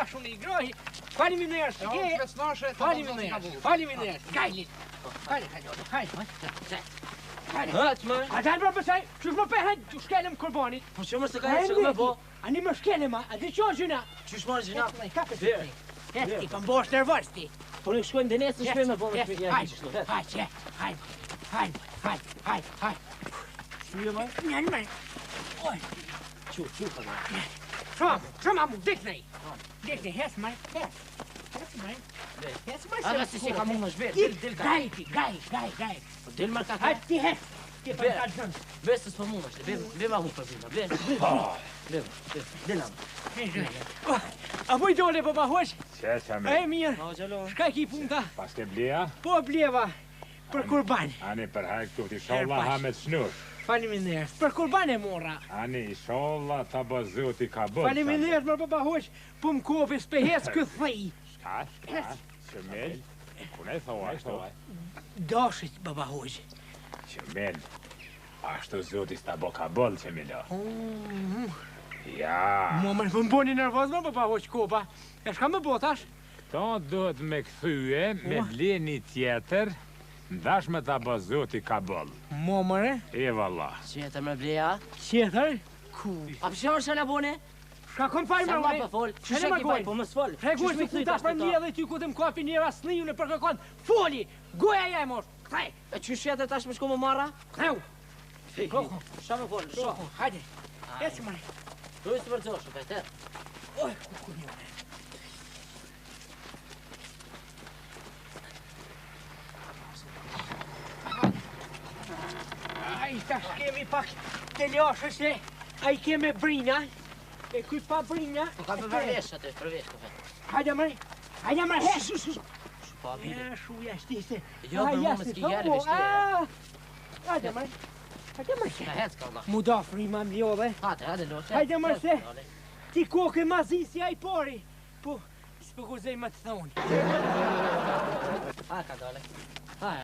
tash unë i grohi. Faleminderit. Ja, Faleminderit. Faleminderit. Gajli. Hajde, hajde, hajde. Hajde. Hëc, më. A dalë për pësaj, qysh më pehet, të shkelem kurbanit. Po që më se ka e që më po? Ani më shkelem, a, a di që është gjyna? Qysh më është gjyna? Ka për të Hec ti, po mbosh nervoz ti. Po nuk shkojnë dhe nesër shkojnë me po me shkojnë. Hajde, hajde, hajde, hajde, hajde, hajde, hajde. Shuje më? Njerë më. Oj. Qu, qu, po më. Shumë, shumë amu, diknej. Diknej, hec më, hec. Hec më. Hec më. A si si ka mund më shbe, dil, dil ka. Gaj ti, gaj, gaj, gaj. Po dil më ka. Hajde ti hec. Ti po ta gjën. Be se s'po mund është, be, be ma hup për bima, be. Be, be, dil am. A muj dole, baba hoq? Qe, që E mirë. Ma xhelo. Shka ki punta? Pas ke bleja? Po bleva për kurban. Ani për hajtë këtu, ishallah ha me të shnush. Faleminderit. Për kurban e mora. Ani, ishallah ta bë zoti ka bërë. Faleminderit më baba hoq, po më kofi s'pehes ky thej. Shka, shka, Qemel, ku ne thua ashtu? Dashit baba hoq. Qemel, ashtu zoti s'ta bë ka bëll, Qemelo. Ja, Mo më më boni nervoz më baba hoq kopa. E shka më bo tash? to duhet me kthye, me ble një tjetër, ndash me ta bë zoti ka bëll. Mo mëre, E valla. Qetër me bleja. tjetër? Ku? A pse është na bone? Shka kom faj Sa më ma unë? po fol? Shka Qysh e më ki faj, gojë? po mos fol. Regu Qysh se më ku kthy tash tash për këto? një edhe ty ku të më kapi njera sniu në për kërkon. Foli, goja jam mosh. Kthej, E qysh jetë tash më shku më marra? ktheu. Sha më fol, sha. Shoko, hajde. Ec më. Ruj të vërzosh, vetë. Oj, ku ku një. Ai, tash kemi pak të lashë se ai keme brina. E ky pa brina. Po ka për vesh aty, për vesh po vetë. Hajde më. Hajde më. He. Po a bile. Ja, shuja shtise. Jo, për mua më s'ki gjalë vesh ti. Hajde më. Hajde më. Ka hec ka valla. Mu da frima mljodhe. Hajde, hajde loçe. Hajde, mërë, se. Ti koke ma zi si ai pari. Po, s'po guzej më të thonë. Ha ka dale.